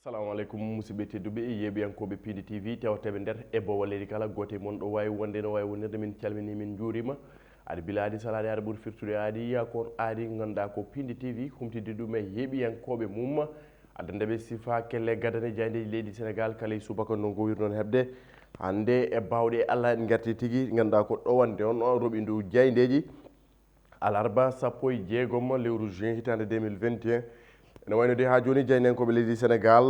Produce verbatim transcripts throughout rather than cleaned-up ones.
Assalamu aleykum, musidɓe tedduɓe, yeeɓiyankooɓe Pindi T V, tewteeɓe nder e boowa leydi kala, gooto e mon ɗo waawi wonde, no waawi wonirde, min calminii, min njuuriima. Aɗa bila aadi salaade, aɗa ɓuri firtude aadi, ya ko on aadi ngannduɗaa ko Pindi T V, humtidde ɗum e yeeɓiyankooɓe mum. Addande ɓe sifa kelle gadane jaayndeeji leydi Senegaal, kala e subaka no ngowir noon heɓde. Hannde e baawɗe Allah, en ngarti tigi, ngannduɗaa ko ɗowande on roɓindu jaayndeeji. Alarba sappo e jeegom lewru juin hitaande deux mille vingt et un. Ene wayno de haa jooni jaayndiyankooɓe leydi Senegaal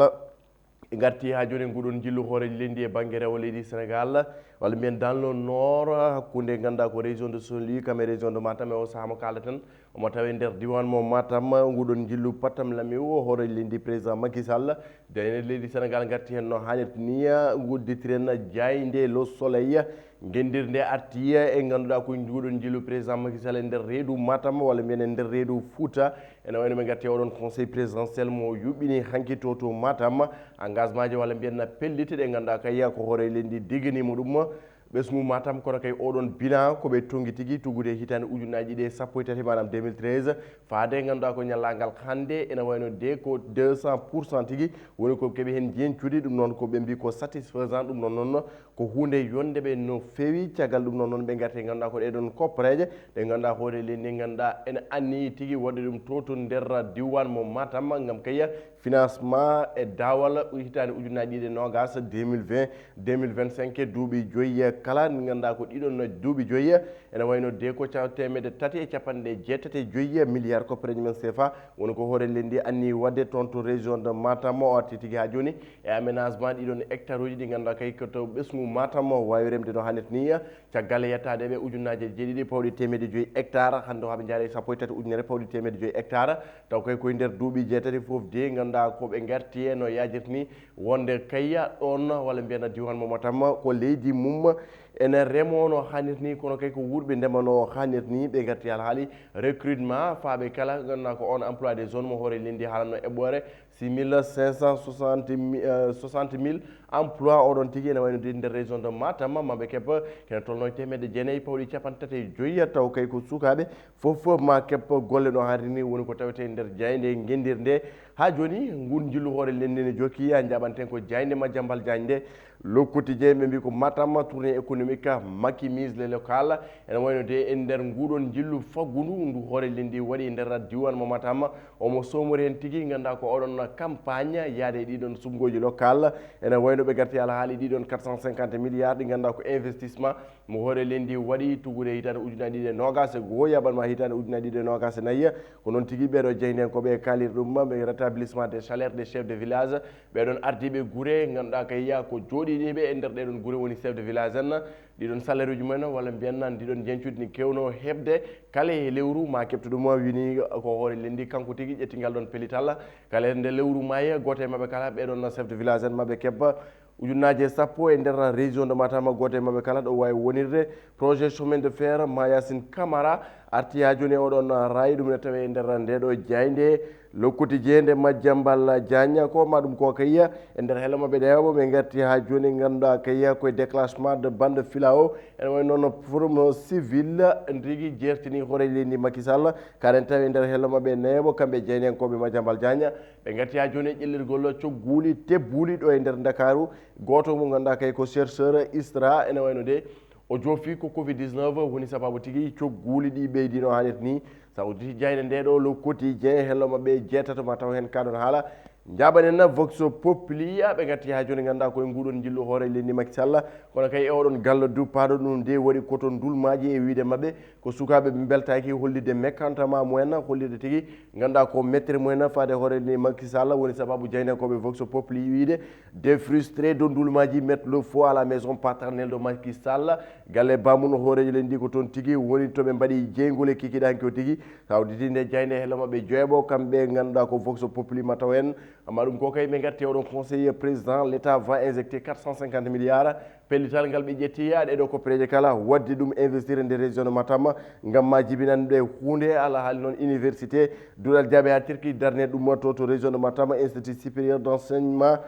ɓe ngarti haa jooni e nguɗon njillu hooreejo leydi e bannge rewo leydi Senegaal, walla mbiyen dans le nord, hakkunde ngannduɗaa ko région de Saint-Louis, kam e région de Matam, e o sahaa mo kaaleten, omo tawe nder diiwaan mo Matam, nguɗon njillu pattam lamiw hooreejo leydi président Macky Sall. Jaaynde leydi Senegaal ngarti heen no haanirta ni, ngudditiren jaaynde Le Soleil. Ngenndir nde arti e ngannduɗaa ko nguɗon njillu président Macky Sall e nder reedu Matam, walla mbiyen e nder reedu Fouta. Ene wayno ɓe ngarti e oɗon conseil présidentiel mo yuɓɓini hanki to to Matam. Engagement ji walla mbiyen na pellite ɗe ngannduɗaa kay ko hooreejo leydi digganiima ɗum ɓesngu Matam, kono kay oɗon bina ko ɓe tongi tigi tugude hitaande ujunnaaji ɗiɗi e sappo e tati, maanaam deux mille treize, faade ngannduɗaa ko ñallaagal hannde, ene wayno de ko deux cent pour cent tigi woni ko keɓi heen jeñcude, ɗum noon ko ɓe mbi ko satisfaisant, ɗum noon noon ko huunde yonde ɓe no feewi. Caggal ɗum noon noon ɓe ngarti ngannduɗaa ko ɗee ɗoon koppareeje ɗe ngannduɗaa hooreejo leydi ndi ngannduɗaa ene anniyi tigi waɗde ɗum to to nder diiwaan mo Matam ngam kay financement e daawal hitaande ujunnaaji ɗiɗi e noogaas, deux mille vingt, deux mille vingt-cinq, duuɓi joyi kala, ngannduɗaa ko ɗiɗon duuɓi joyi, ene wayno de ko ca-, teemedde tati e capanɗe jeetati e joyi milliard koppareeje men C F A, woni ko hooreejo leydi ndi anniyi waɗde toon to région de Matam. O arti tigi haa jooni e aménagement ɗiɗon hectare uji ɗi ngannduɗaa kay ko to ɓesngu Matam o waawi remde no haanirta ni. Caggal e yettaade ɓe ujunnaaje jeeɗiɗi pawɗi teemedde joyi hectare, hannde o haa ɓe njaari e sappo e tati ujunere pawɗi teemedde joyi hectare, taw kay koye nder duuɓi jeetati fof de ngannduɗaa ko ɓe ngarti e no yaajirta ni, wonde kayya ɗoon walla mbiyen diiwaan mo Matam ko leydi mum ene remoo no haanirta ni, kono kay ko wuurɓe ndemanoo haanirta ni. Ɓe ngarti alhaali recrutement faaɓe kala, ngannduɗaa ko on emploi des jeunes mo hooreejo leydi ndi haalanno eɓɓoore six mille cinq cent soixante mi-, euh, soixante mille emploi oɗon tigi ene wayno de nder région de Matam, maɓe keɓa kene tolno e teemedde jeenayi pawɗi capanɗe tati e joyi, taw kay ko sukaaɓe fof fof ma keɓ golle no haanirta ni, woni ko tawetee nder jaaynde ngenndir nde. Haa jooni ngun njillu hooreejo leydi ndi ne jokki, a njaɓanten ko jaaynde Madiambal Diagne nde. Le Quotidien ɓe mbi ko Matam tournée économique, Macky mise le local. Ene wayno de e nder nguɗon njillu faggundu ndu hooreejo leydi ndi waɗi e nder diiwaan mo Matam, omo soomori heen tigi ngannduɗaa ko oɗon campagne yaade e ɗiɗon suɓngooji local. Ene wayno ɓe ngarti alhaali ɗiɗon quatre cent cinquante milliards ɗi ngannduɗaa ko investissement mo hooreejo leydi ndi waɗi tugude hitaande ujunnaaji ɗiɗi e noogaas e goo, yaɓan ma hitaande ujunnaaji ɗiɗi e noogaas e nayi. Ko noon tigi ɓeeɗo jaayndiyankooɓe e kaalirɗe ɗum, ɓe rétablissement des salaires des chefs de village, ɓeeɗon ardiiɓe gure ngannduɗaa kay ya ko jooɗiiɓe e nder ɗeeɗon gure woni chef de village en, ɗiɗon salaire uji mumen walla mbiyen nan ndiɗon jeñcuuɗi ndi kewno heɓde kala e lewru ma keɓto ɗum, wini ko hooreejo leydi ndi kanko tigi ƴetti ngal ɗoon pellital. Kala e nde lewru maayi gooto e maɓɓe kala ɓeeɗon chef de village en maɓe keɓa ujunnaaje sappo e nder région de Matam, gooto e maɓɓe kala ɗo waawi wonirde. Projet chemin de fer Mayacine Camara arti haa jooni e oɗon raay, ɗum ene tawee e nder ndeeɗo jaaynde. Le Quotidien nde Madiambal Diagne ko ma ɗum ko kay e nder hello maɓɓe ɗeeɓo ɓe ngarti haa jooni ngannduɗaa kay koye déclenchement de bande filao. Ene wayi noon forum civil ndigi jeertini hooreejo leydi Macky Sall, karen tawi e nder hello maɓɓe neeɓo kamɓe jaayndiyankooɓe Madiambal Diagne. Ɓe ngarti haa jooni e ƴellirgol cogguuli tebbuuli ɗo e nder Ndakaaru. Gooto mo ngannduɗaa kay ko chercheur ISRA, ene wayno de o joofi ko covid dix-neuf woni sababu tigi cogguuli ɗi ɓeydino haanirta ni. Sa udditi jaaynde nde ɗo Le Quotidien hello maɓɓe jeetato ma taw heen kaɗon haala. Njaɓanen Vox Populi, ɓe ngatti haa jooni ngannduɗaa koye nguɗon njillu hooreejo leydi Macky Sall, kono kay e oɗon gallo duppaaɗo ɗum de waɗi koto ndulmaaji e wiide maɓɓe ko sukaaɓe ɓe mbeltaaki hollitde mécontentement mumen, hollitde tigi ngannduɗaa ko mettere mumen faade hooreejo leydi Macky Sall, woni sababu jaayndiyankooɓe Vox Populi wiide des frustrés de ndulmaaji mettent le feu à la maison paternelle de Macky Sall. Galle baamun hooreejo leydi ndi ko toon tigi woni to ɓe mbaɗi jeyngol e kikiiɗe hanki o tigi. Sa udditi nde jaaynde hello maɓɓe joweeɓo, kamɓe ngannduɗaa ko Vox Populi ma taw en. Amma ɗum ko kay ɓe ngatti oɗon conseiller président, l'État va injecter quatre cent cinquante milliards. Pellital ngal ɓe ƴetti, aɗa ɗo ko projet kala, waɗde ɗum investir e nder région de Matam, ngam ma jibinande huunde, ala haali noon université, duɗal jaaɓe haa tirki darne ɗum to, to région de Matam, institut supérieur d'enseignement,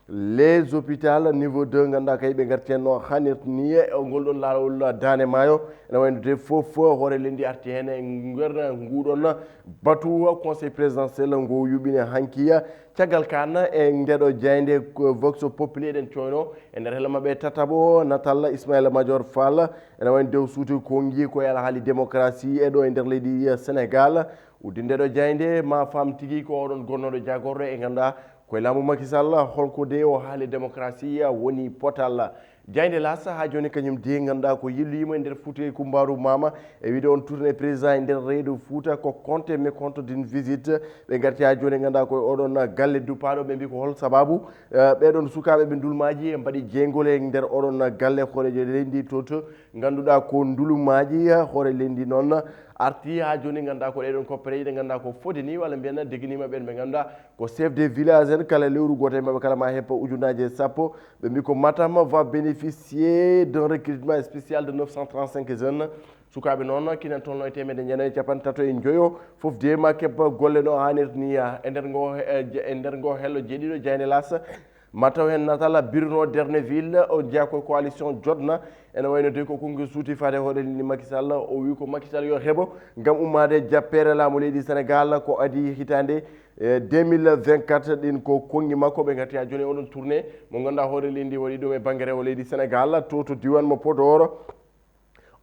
Les hôpitaux niveau deux, ngannduɗaa kay ɓe ngarti heen no hannirta ni e ngol ɗon laawol daande maayo. Ene wayno de fof hoore leydi arti heen e nder nguuɗon batu conseil présidentiel ngo yuɓɓini hanki. Caggal kaan e ndeɗo jaaynde ko Vox Populi eɗen cooyno e nder hello maɓɓe tataɓo natal Ismaïla Madior Fall. Ene wayno de o suuti konngi ko e alhaali démocratie e ɗo e nder leydi Sénégal. Uddinde ɗo jaaynde ma faam tigi ko oɗon gonnooɗo jaagorɗo e ngannduɗaa koye laamu Macky Sall, holko de o haali démocratie woni potal. Jaaynde L'As haa jooni kañum de ngannduɗaa ko yilloyima e nder Fuuta e Kumbaaru Maama e wiide on tournée président e nder reedu Fuuta ko compte et mécompte d'une visite. Ɓe ngarti haa jooni ngannduɗaa koye oɗon galle duppaaɗo, ɓe mbi ko hol sababu, eh, ɓeɗon sukaaɓe ɓe ndulmaaji mbaɗi jeygol e nder oɗon galle hooreejo leydi to to ngannduɗaa ko ndulumaaji hoore leydi noon arti haa jooni ngannduɗaa ko ɗeɗon koppereeje ɗe ngannduɗaa ko fodde ni walla mbiyen deginima ɓen ɓe ngannduɗaa ko chef de village en kala lewru gooto e maɓɓe kala ma heppa ujunnaaje sappo. Ɓe mbi ko Matam va bénéficier d'un recrutement spécial de neuf cent trente-cinq jeunes. Sukaaɓe noon kinan tolno e teemedde jeenayi e capanɗe tato e njoyo fof de ma keɓa golle no haanirta ni e nder ngo e nder ngo hello jeeɗiɗo jaaynde L'As. Ma taw heen natal Bruno D'erneville o jeyaa ko coalition Jotna. Ene wayno de ko konngi suuti faade hoore leydi Macky Sall. O wi ko Macky Sall yo heɓo ngam ummaade jappeere laamu leydi Sénégal ko adii hitaande, eh, deux mille vingt-quatre. Ɗin ko konngi makko. Ɓe ngarti haa jooni oɗon tournée mo ngannduɗaa hoore leydi waɗi ɗum e bannge rewo leydi Sénégal to to diiwaan mo Podor.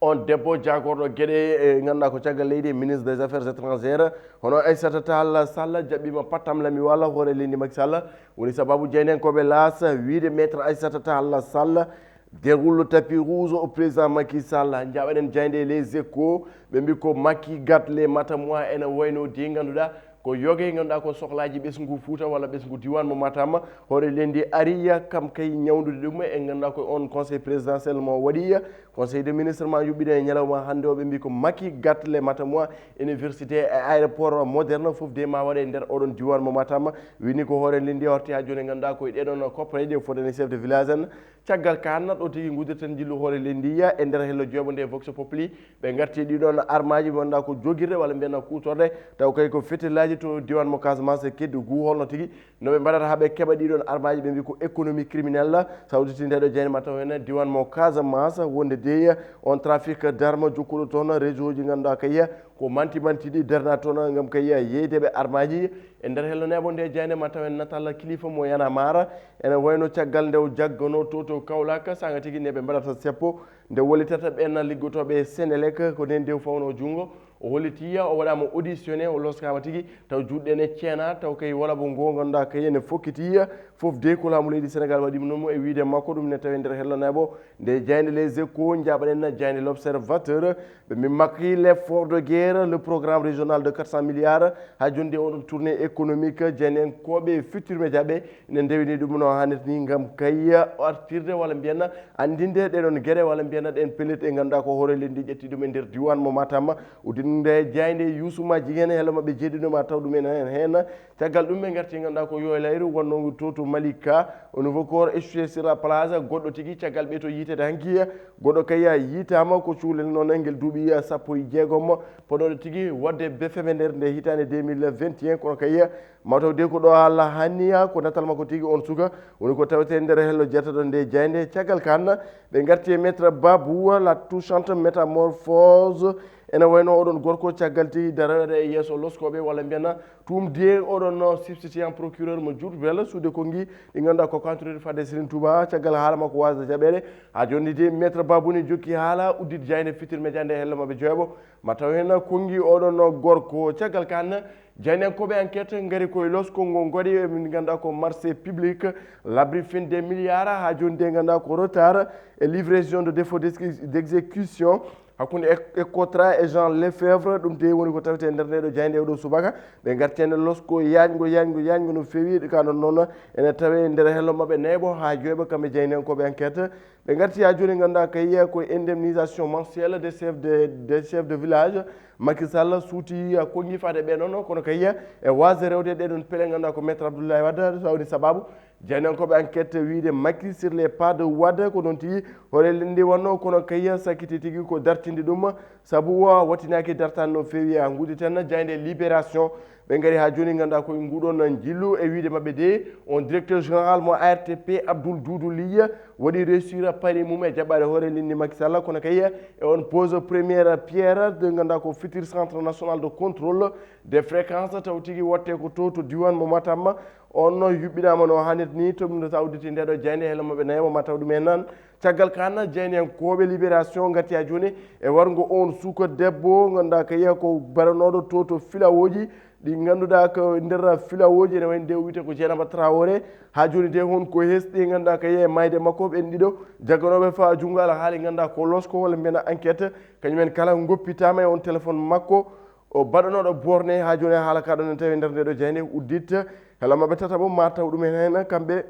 On debbo jaagorɗo geɗe, e, ngannduɗaa ko caggal leydi, ministre des affaires étrangères, hono Aissata Tall Sall jaɓɓiima pattam lami walla hoore leydi Macky Sall. Woni sababu jaayndiyankooɓe L'As wiide maître Aissata Tall Sall déroule tapis rouge au président Macky Sall. Njaaɓaɗen jaaynde Les Échos, ɓe mbi ko Macky gâte les Matamois ene wayno de ngannduɗaa ko yoga e ngannduɗaa ko sohlaaji ɓesngu Fuuta walla ɓesngu diiwaan mo Matam. Hoore leydi ari kam kay ñawndude ɗum e ngannduɗaa ko on conseil présidentiel mo waɗi. Conseil de ministre ma yuɓɓina e ñalawma hannde o, ɓe mbi ko Macky gâte les Matamois, université e aéroport moderne fof de ma waɗe nder oɗon diiwaan mo Matam. Wini ko hoore leydi o arti haa jooni ngannduɗaa koye ɗeɗon koppereeje fodani chef de village en. Caggal kaan ɗo tigi nguddirten jillu hoore leydi e nder hello jeeɓo nde Vox Populi. Ɓe ngarti ɗiɗon armaaji ɓe ngannduɗaa ko jogirɗe walla mbiyen kuutorɗe taw kay ko fetillaaji to diiwaan mo Casamance e Kédougou. Holno tigi no ɓe mbaɗata haa ɓe keɓa ɗiɗon armaaji? Ɓe mbi ko économie criminelle sawtiti nde ɗo jaaynde ma taw heen diiwaan mo Casamance wonde de on trafic d'armes jokkuɗo toon réseau ji ngannduɗaa kay ko manti manti ɗi darna toon ngam kay yeydeɓe armaaji. E nder hello neeɓo nde jaaynde ma taw heen natal kilifa mo Y'en a marre ene wayno caggal nde o jaggano to to Kaolack saanga tigi ne ɓe mbaɗata seppo nde wallitata ɓen liggotooɓe Senelec ko nden de o fawno junngo. O holliti o waɗaama auditionné, o loskaama tigi taw juuɗe ne ceena taw kay wala bo ngo ngannduɗaa kay ene fokkiti fof de ko laamu leydi Sénégal waɗi ɗum e wiide makko. Ɗum ne tawi nder hello neeɓo nde jaaynde Les Échos, njaaɓaɗen jaaynde L'Observateur. Ɓe mbi Macky l'effort de guerre, le programme régional de quatre cents milliards haa jooni de oɗon tournée économique jaayndiyankooɓe Futurs Médias ɓe ene ndewini ɗum no haanirta ni ngam kay artirde walla mbiyen anndinde ɗeɗon geɗe walla mbiyen ɗen pellet ɗe ngannduɗaa ko hoore leydi ƴetti ɗum e nder diiwaan mo Matam. Uddinde jaaynde Youssouma Jigéen hello maɓɓe jeeɗiɗo ma taw ɗum en heen. Caggal ɗum ɓe ngarti ngannduɗaa ko Yolayru wonnoo to to Malika. Au nouveau corps échoué sur la plage, goɗɗo tigi caggal ɓe to yiiteede hanki. Goɗɗo kay yiitaama ko cuulen noon ngel duuɓi sappo e jeegom. Poɗoɗo tigi waɗde befeme nder nde hitaande deux mille vingt et un, kono kay mataw de ko ɗo Allah hanniya ko natal makko tigi on suka woni ko tawete nder hello jeetaɗo nde jaaynde. Caggal kaan ɓe ngarti e maître Babou, la touchante métamorphose. Ene wayno oɗon gorko caggal tigi daroyde e yeeso loskooɓe walla mbiyen tumde oɗon substituant procureur mo Diourbel suude konngi ɗi ngannduɗaa ko contrôle fadde Serigne Touba. Caggal haala makko waasde jaɓeede haa jooni de maître Babou ne jokki haala uddit jaaynde Futurs Médias nde hello maɓɓe jeeɓo. Ma taw heen konngi oɗon gorko. Caggal kaan jaayndiyankooɓe enquête ngari koye losko ngo ngari e min ngannduɗaa ko marché public, l'abri fin des milliards haa jooni de ngannduɗaa ko retard e livraison de défaut d'exécution hakkunde Ecotra e Jean Lefebvre. Ɗum de woni ko tawete nder ndeɗo jaaynde oɗo subaka. Ɓe ngarti heen losko yaajngo yaajngo yaajngo no feewi ka noon noon ene tawe nder hello maɓɓe neeɓo haa joyɓe kamɓe jaayndiyankooɓe enquête. Ɓe ngarti haa jooni ngannduɗaa kay ko indemnisation mensuelle des chefs de des chefs de village. Macky Sall suuti konngi faade ɓe noon kono kay e waasde rewde ɗeɗon pele ngannduɗaa ko maître Abdoulaye Wade so woni sababu jaayndiyankooɓe enquête wiide Macky sur les pas de Wade ko noon tigi hoore leydi wannoo kono kay sakkiti tigi ko dartinde ɗum. Sabu o wattinaaki dartaani no feewi. Ngudditen jaaynde Libération. Ɓe ngari haa jooni, ngannduɗaa ko e nguɗon njillu e wiyde maɓɓe de, on directeur général mo A R T P, Abdoul Doudou Ly, waɗi réussir pari mum e jaɓɓaade hoore leydi Macky Sall, kono kay e on pose première pierre de ngannduɗaa ko futur centre national de contrôle des fréquences, taw tigi watte ko to, to diiwaan mo Matam. On yuɓɓinaama no haanirta ni, to ɗum ɗo taw udditi nde ɗo jaaynde, hela maɓɓe nayo mo ma taw ɗum en nan. Caggal kaan, jaayndiyankooɓe Libération ngati haa jooni e warngo on suka debbo, ngannduɗaa kay ko baranooɗo to, to filawooji, ɗi ngannduɗaa ko nder filawooji ene wayi nde o wiyetee ko Jeynaba Traoré. Haa jooni de, hon ko hesɗi, ngannduɗaa kay e maayde makko, ɓen ɗiɗo jagganooɓe fa junngo alhaali, ngannduɗaa ko losko walla mbiyen enquête, kañum en kala ngoppitaama e on téléphone makko, o baɗanooɗo borne. Haa jooni haala ka ɗon en tawi nder nde ɗo jaaynde uddit. Hela maɓɓe tataɓo ma taw ɗum en heen, kamɓe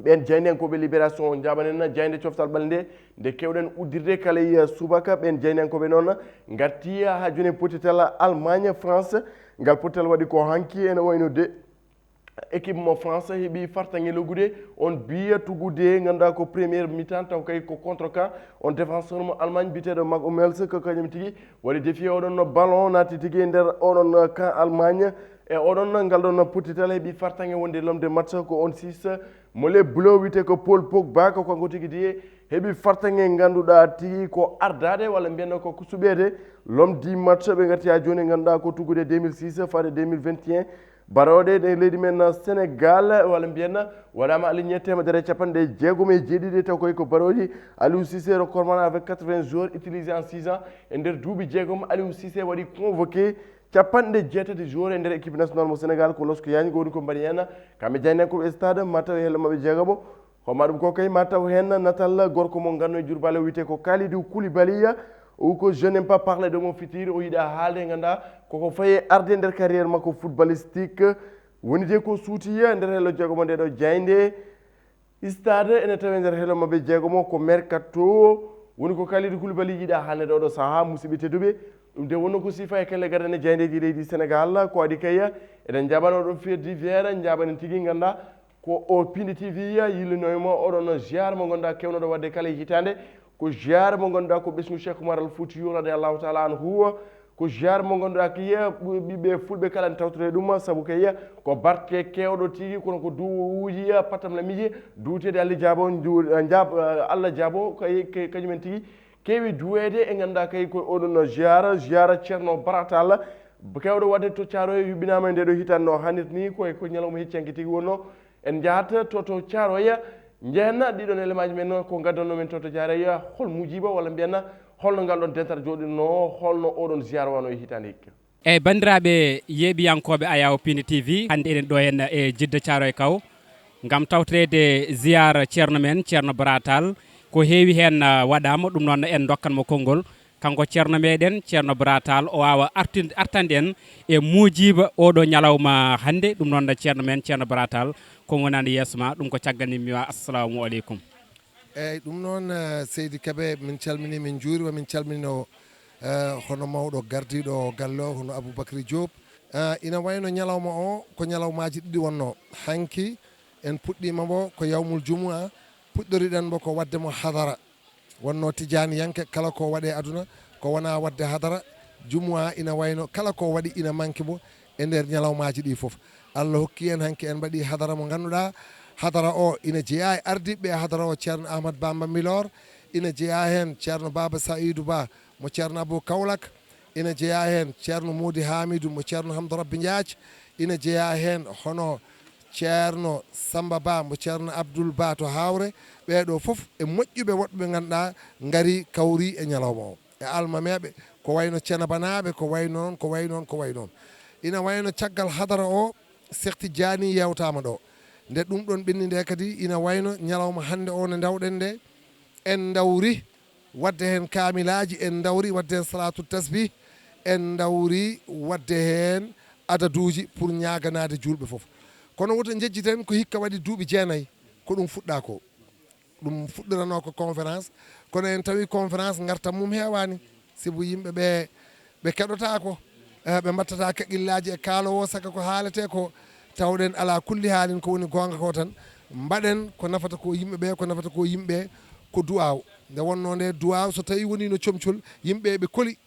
ɓeen jaayndiyankooɓe Libération, njaɓanen jaaynde coftal ɓalnde nde keewɗen uddirde kala e subaka. Ɓeen jaayndiyankooɓe noon ngarti haa jooni e pottital Allemagne, France. Ngal pottital waɗi ko hanki, ene wayno de équipe mo France heɓi fartaŋŋe loggude on biya tugude, ngannduɗaa ko première mi-temps, taw kay ko contre-camp on défenseur mo Allemagne biyeteeɗo Mats Hummels, ko kañum tigi waɗi dévier oɗon no ballon, naati tigi e nder oɗon camp Allemagne. E oɗon ngal ɗon pottital heɓi fartaŋŋe wonde l'homme de match, ko on six mo les Bleus wiyetee ko Paul Pogba, ko kanko tigi de heɓi fartaŋŋe ngannduɗaa tigi ko ardaade walla mbiyen ko, ko suɓeede l'homme du match. Ɓe ngarti haa jooni, ngannduɗaa ko tugude deux mille six faade deux mille vingt et un. Barooɗe ɗe leydi men Sénégal, walla mbiyen, waɗaama aligné teemedere e capanɗe jeegom e jeeɗiɗi, taw koy ko barooji Aliou Cissé, record man avec quatre-vingts joueurs utilisés en six ans. E nder duuɓi jeegom, Aliou Cissé waɗi convoqué capanɗe jeetati joueurs e nder équipe nationale mo Sénégal, ko losko yaañi ko woni ko mbaɗi heen. Kamɓe jaayndiyankooɓe stade, ma taw e helle maɓɓe jeegaɓo. Homa ɗum ko kay ma taw heen natal gorko mo nganno e Diourbel o wiyetee ko Kalidou Koulibaly. O ko je n'aime pas parler de mon futur, o yiɗaa haalde, ngannduɗaa koko fayi arde nder carrière makko footballistique. Woni de ko suuti nder hello jeegomo nde ɗo jaaynde. Stade ene tawi nder hello maɓɓe jeegomo ko mercato. Woni ko Kalidou Koulibaly yiɗaa haalde ɗo ɗo sahaa, musidɓe tedduɓe. Ɗum de wonno ko sifa e kelle gadane jaayndeeji leydi Sénégal. Ko adi kay, eɗen njaɓano ɗo Fait Divers, njaɓanen tigi, ngannduɗaa ko o Pindi T V yillinoymo oɗon ziar mo ngannduɗaa kewnoɗo waɗde kala e hitaande. Ko ziar mo ngannduɗaa ko ɓesngu Cheikh Oumar Al Foutiyou radiyallahu taala anhu. Ko ziar mo ngannduɗaa ko yiya ɓiɓɓe fulɓe kala ne tawtore ɗum, sabu ko yiya ko barke kewɗo tigi, kono ko duwuuji patam lamiji duuteede Allah jaabo, nju-, njaab-, Allah jaabo, ko e-, ke-, kañumen tigi keewi duweede e ngannduɗaa kay ko oɗon ziara, ziara Ceerno Baratal, kewɗo waɗde to Caaroy, yuɓɓinaama e nde ɗo hitaande no haanirta ni, ko e ko ñalawma hecci hanki tigi wonno. En njahat to, to Caaroya, njehen ɗiɗon élément ji men ko ngaddanno men to, to Caaroya, hol mujiba walla mbiyen holno ngal ɗon dental jooɗinno, holno oɗon ziara wano e hitaande hikka? Eyyi, banndiraaɓe yeeɓiyankooɓe Ayaw Pindi T V, hannde eɗen ɗo henna e Jidda Caaroy Kaw, ngam tawtoreede ziyaara ceerno men, Ceerno Bara Tall. Ko heewi heen, ah, waɗaama, ɗum noon en ndokkan mo konngol. Kanko ceerno meɗen, Ceerno Bara Tall, o waawa artin-, artande en e muujiba oɗo ñalawma hannde. Ɗum noon ceerno men, Ceerno Bara Tall, ko wonande yeeso ma, ɗum ko caggal min mi wa assalamu aleykum. Eyyi, ɗum noon, eh, seydi Kebe, min calmini, min njuurima, min calmino, eh, hono mawɗo gardiiɗo galle o, hono Aboubacry Diop. Eh, ina wayno ñalawma o, ko ñalawmaaji ɗiɗi wonno. Hanki, en puɗɗiima mbo ko yawmul jumu'a, puɗɗoriɗen mbo ko waɗde mo hadara. Wonno tijaaniyanke, kala ko waɗe aduna, ko wona waɗde hadara, jumu'a ina wayno, kala ko waɗi ina manki mbo e nder ñalawmaaji ɗi fof. Allah hokki en hanki en mbaɗi hadara mo ngannduɗaa, hadara o ina jeyaa e ardiiɓe hadara o, Ceerno Ahmad Bamba Milor, ina jeyaa heen Ceerno Baba Saïdou Ba mo Ceerno Abou Kaolack, ina jeyaa heen Ceerno Mody Hamidou mo Ceerno Hamdou Rabbi Ndiathie, ina jeyaa heen hono Ceerno Samba Ba mo Ceerno Abdoul Ba to Hawre. Ɓee ɗo fof e moƴƴuɓe woɗɓe ɓe ngannduɗaa ngari kawri e ñalawma o. E almameeɓe, ko wayno Cenabanaaɓe, ko way noon, ko way noon, ko way noon. Ina wayno caggal hadara o, Seex Tijjaani yeewtaama ɗo. Nde ɗum ɗon ɓenni nde kadi, ina wayno ñalawma hannde o nde ndawɗen nde, en ndawri waɗde heen kaamilaaji, en ndawri waɗde heen salaatul tasbih, en ndawri waɗde heen adaduuji pour ñaaganaade juulɓe fof. Kono woto njejjiten ko hikka waɗi duuɓi jeenayi ko ɗum fuɗɗaa ko. Ɗum fuɗɗiranoo ko conférence, kono en tawi conférence ngartam mum heewaani, sibu yimɓe ɓe, ɓe keɗotaako, eh, ɓe mbattata kaqqillaaji e kaalo o, saka ko haaletee ko, tawɗen alaa kulli haalin ko woni goonga ko tan, mbaɗen ko nafata ko yimɓe ɓe, ko nafata ko yimɓe ɓe ko duwaaw. Nde wonnoo nde duwaaw, so tawii wonii no comcol, yimɓe ɓe koli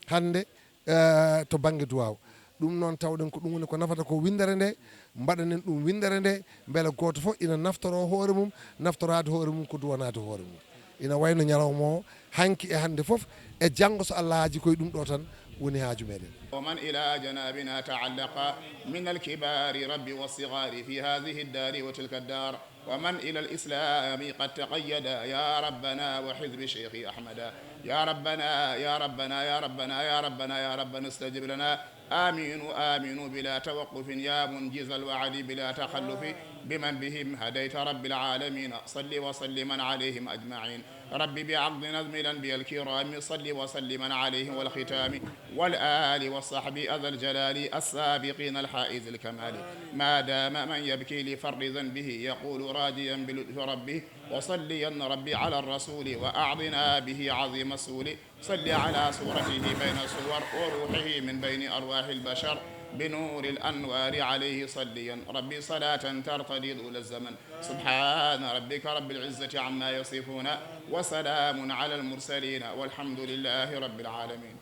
hannde, eh, to bannge duwaaw. Ɗum noon tawɗen ko ɗum woni ko nafata ko winndere nde, mbaɗanen ɗum winndere nde, mbele gooto fof ina naftoro hoore mum, naftoraade hoore mum ko duwanaade hoore mum. Ina wayno ñalawma o, hanki e hannde fof, e janngo so Allah haaji koye ɗum ɗo tan woni haaju meɗen. ومن إلى جنابنا تعلق من الكبار رب والصغار في هذه الدار وتلك الدار ومن إلى الإسلام قد تقيدا يا ربنا وحزب شيخ أحمدا يا ربنا يا ربنا يا ربنا يا ربنا يا ربنا استجب لنا آمين آمين بلا توقف يا منجز الوعد بلا تخلف بمن بهم هديت رب العالمين صل وسلما عليهم أجمعين رب بعقد نظم الأنبياء الكرام صل وسلما عليهم والختام والآل والصحب أذى الجلال السابقين الحائز الكمال ما دام من يبكي لفرد ذنبه يقول راجيا بلطف ربه وصليا ربي على الرسول وأعظنا به عظيم السول صل على صورته بين الصور وروحه من بين أرواح البشر بنور الأنوار عليه صليا ربي صلاة ترتضي طول الزمن سبحان ربك رب العزة عما يصفون وسلام على المرسلين والحمد لله رب العالمين.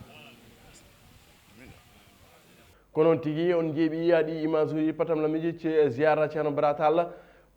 Ko noon tigi on njeeɓi ɗi image uji patam lamiji ce ziyara Ceerno Baratal.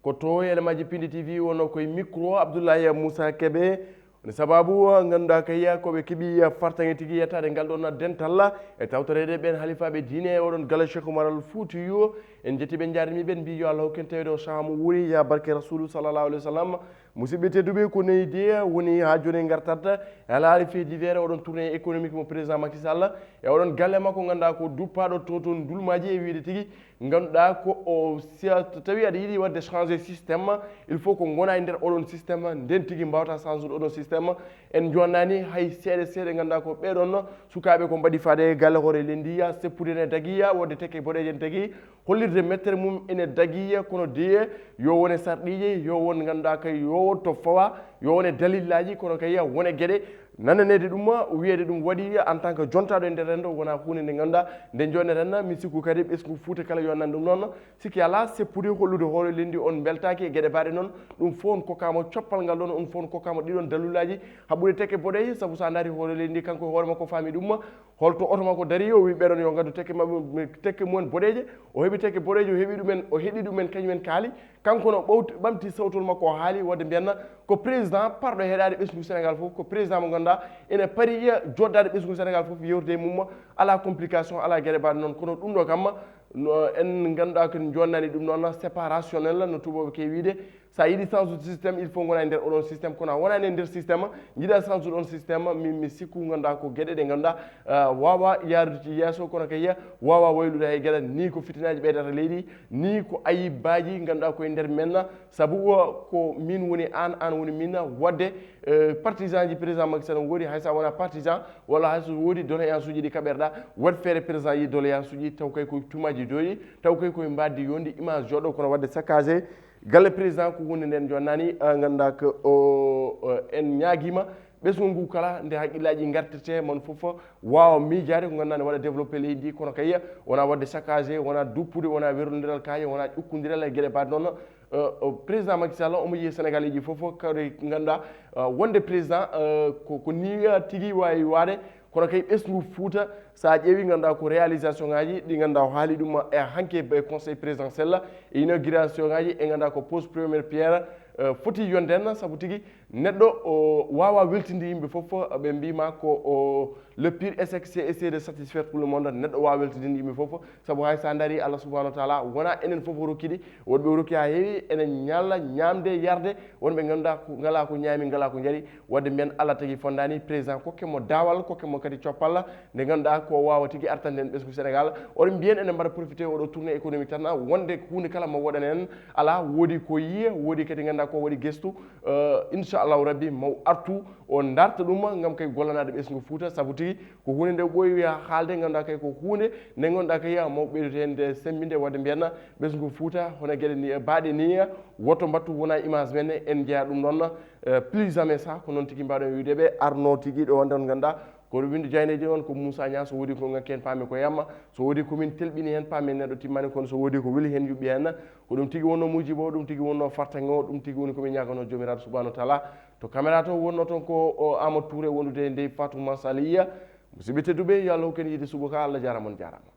Ko to ene majji Pindi T V wonno koye micro Abdoulaye Moussa Kébé. Woni sababu ngannduɗaa kay ko ɓe keɓi fartaŋŋe tigi yettaade ngal ɗon dental e tawtoreede ɓeen halifaaɓe diine e oɗon gala Cheikh Oumar Al Foutiyou. En njetti ɓe, njaarnii ɓe, en mbi yo Allah hokku en tawde o sahaa mo wuuri ya barke Rasulu sallallahu alayhi wa sallam. Musidɓe tedduɓe, ko neyi de woni haa jooni ngartatta e alhaali fait divers oɗon tournée économique mo président Macky Sall e oɗon galle makko ngannduɗaa ko duppaaɗo to toon ndulmaaji e wiyde tigi ngannduɗaa ko o si a tawi aɗa yiɗi waɗde changer système, il faut ko ngona e nder oɗon système nden tigi mbawta changer oɗon système. En jonnani hay seeɗa seeɗa ngannduɗaa ko ɓeɗon sukaaɓe ko mbaɗi faade e galle hoore leydi ya seppude ene dagiya wonde tekke boɗeeje ene dagi hollirde mettere mum ene dagiya kono de yo wone sarɗiije yo won ngannduɗaa kay yo won to fawa yo wone dalillaaji kono kay wone geɗe nananeede ɗum wiyeede ɗum waɗi en tant que jontaaɗo e nder renndo wona huunde nde ngannduɗaa nde jonneten mi sikku kadi ɓesngu Fuuta kala yo nan ɗum noon sikki alaa seppude hollude hoore leydi on mbeltaaki e geɗe baaɗe noon ɗum fof on kokkaama coppal ngal ɗon on fof on kokkaama ɗiɗon dallullaaji haɓɓude tekke boɗeeje sabu so a ndaari hoore leydi ndi kanko e hoore makko faami ɗum holto oto makko dari o wi ɓeɗon yo ngaddu tekke maɓɓe tekke mumen boɗeeje o heɓi tekke boɗeeje o heɓi ɗumen o heɗi ɗumen kañumen kaali kanko no ɓawti ɓamti sawtol makko o haali wadde mbiyanna ko président parɗo heɗaade ɓesngu Sénégal fof ko président mo ngannduɗaa ene pari joɗdaade ɓesngu Sénégal fof yewtude e mum ala complication ala geɗe mbaɗe noon kono ɗum ɗo kamma en ngannduɗaa ko en jonnani ɗum noon c'est pas rationnel no tubaɓe ke wiide sa yiɗi change système il faut gona e nder oɗon système kono a wonani e nder système jiɗa change ɗon système min mi sikku ngannduɗaa ko geɗe ɗe ngannduɗaa wawa yaarude yeeso kono kay wawa waylude hay geɗe ni ko fitinaji ɓeydata leydi ni ko ayibaji ngannduɗaa koye nder men sabu ko min woni an an woni min wadde partisan ji président Macky Sall woodi hay sa wona partisan walla hay so woodi doléance uji ɗi kaɓerɗa waɗ feere président yi doléance uji taw kay koye tumaji jooɗi taw kay koye mbaddi yondi image jooɗo kono wadde saccagé galle président ko hunde nden jonnani ngannduɗaa ko en ñaaguima ɓesngu ngu kala nde haqqillaaji ngartirte mon fof waawa miijaade ko ngannduɗaa ne waɗa développé leydi ndi kono kay wona waɗde saccagé wona duppude wona werlondiral kaaje wona ƴukkondiral e geɗe mbaɗe noon président Macky Sall omo yiya sénégalais ji fof kadi ngannduɗaa wonde président ko ko ni tigi waawi waade kono kay ɓesngu Fuuta so a ƴeewi ngannduɗaa ko réalisation ngaji ɗi ngannduɗaa o haali ɗum e hanke e conseil présidentiel e inauguration ngaji e ngannduɗaa ko pose première pierre foti yonde en sabu tigi neɗɗo o wawa weltinde yimɓe fof ɓe mbima ko o le pire échec c'est essayer de satisfaire tout le monde neɗɗo wawa weltinde yimɓe fof sabu hay sa daari Allah subahanahu wa taala wona enen fof o rokkiɗi woɗɓe o rokki ha heewi enen ñalla ñamde yarde wonɓe ganduɗa ngala ko ñaami ngala ko jaari wadde mbiyen Allah tagi fondani président kokke mo dawal kokke mo kadi coppalla nde ganduɗa ko wawa tigi artande en ɓesngu Sénégal oɗo mbiyen ene mbaɗa profité oɗo tournée économique tan wonde hunde kala mo waɗani en ala woodi ko yiye woodi kadi ganduɗa ko waɗi gestu inchallahu rabbi maw artu o darta ɗum gam kay gollanade ɓesngu Fouta saabu tigi ko hunde nde ɓooyi haalde ganduɗa kay ko hunde nde ganduɗa kay mawɓe ɓeydoto hende sembinde wadde mbiyanna ɓesngu Fouta hono gueɗe ni e baaɗe ni woto mbattu wona image men en jeeya ɗum noon plus jamais ça ko noon tigi mbaɗon wiide ɓe arno tigi ɗo wonde on ganduɗa kono winde jayneji on ko Moussa Niang so woodi ko ngakken paami ko yamma so woodi komin telɓini hen paami neɗɗo timmani kono so woodi ko weli hen yuɓɓi hen ko ɗum tigi wonno mujibo ɗum tigi wonno fartaŋe o ɗum tigi woni komin ñagano jomiraɗo subahanahu wa taala to caméra to wonno toon ko o Amadou Touré wondude e ndey Fatou Mansaliya musidɓe tedduɓe yo Allah hokku en yiide suɓaka Allah jarama on jarama